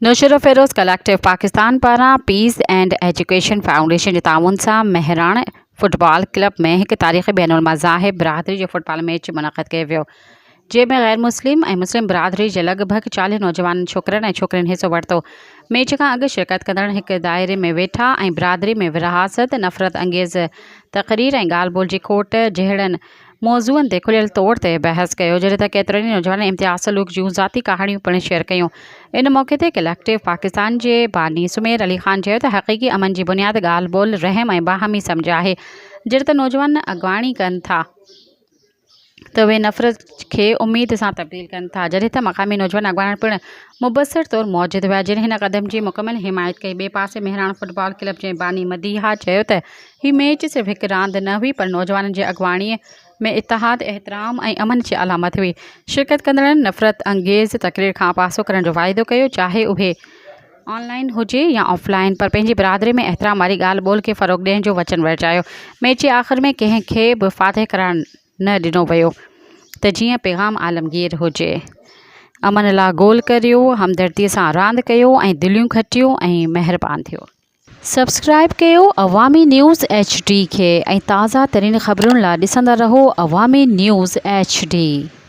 Naushahro Feroze collective Pakistan پاران peace and education foundation جي تعاون سان مهراڻ فٽبال ڪلب ۾ هڪ تاريخي بين المذاهب برادري جو فٽبال ميچ منعقد ڪيو ويو جنهن ۾ غير مسلم ۽ مسلم برادري جي لڳ ڀڳ 40 نوجوانن ڇوڪرن ۽ ڇوڪرين حصو ورتو ميچ کان اڳ شرڪت ڪندڙن هڪ دائري ۾ ويٺا ۽ برادري ۾ ورهاست نفرت انگيز تقرير ۽ ڳالهه ٻولهه جي کوٽ جهڙن موضوعن تي کليل طور تي بحث ڪيو، جڏهن ته ڪيترن ئي نوجوانن امتياز سلوڪ جون ذاتي ڪهاڻيون پڻ شيئر ڪيون. ان موقعي تي ڪليڪٽو پاڪستان جي باني سمير علي خان چيو ته حقيقي امن جي بنياد ڳالهه ٻولهه، رحم ۽ باهمي سمجهه آهي، جڏهن ته نوجوان اڳواڻي ڪن ٿا ته اهي نفرت کي اميد سان تبديل ڪن ٿا، جڏهن ته مقامي نوجوان اڳواڻ پڻ مبصر طور موجود هيا، جن هن قدم جي مڪمل حمايت ڪئي. ٻئي پاسي مهراڻ فٽبال ڪلب جي باني مديحه چيو ته هي ميچ صرف هڪ راند نه هئي پر نوجوانن جي اڳواڻيء ۾ اتحاد، احترام ۽ امن جي علامت هئي. شرڪت ڪندڙن نفرت انگيز تقرير کان پاسو ڪرڻ جو واعدو ڪيو، چاهي اهي آن لائن هجي يا آف لائن، پر پنهنجي برادري ۾ احترام واري ڳالهه ٻولهه کي فروغ ڏيڻ جو وچن ورجايو. ميچ جي آخر ۾ ڪنهن کي به فاتح قرار نه ڏنو ويو ته جيئن پيغام عالمگير هجي. امن لا گول ڪريو، همدرديء سان راند ڪيو ۽ دليون کٽيو ۽ مهربان ٿيو. سبسڪرائب ڪيو عوامي نيوز ايڇ ڊي کي ۽ تازه ترين خبرن لا ڏسندا رهو عوامي نيوز ايڇ ڊي.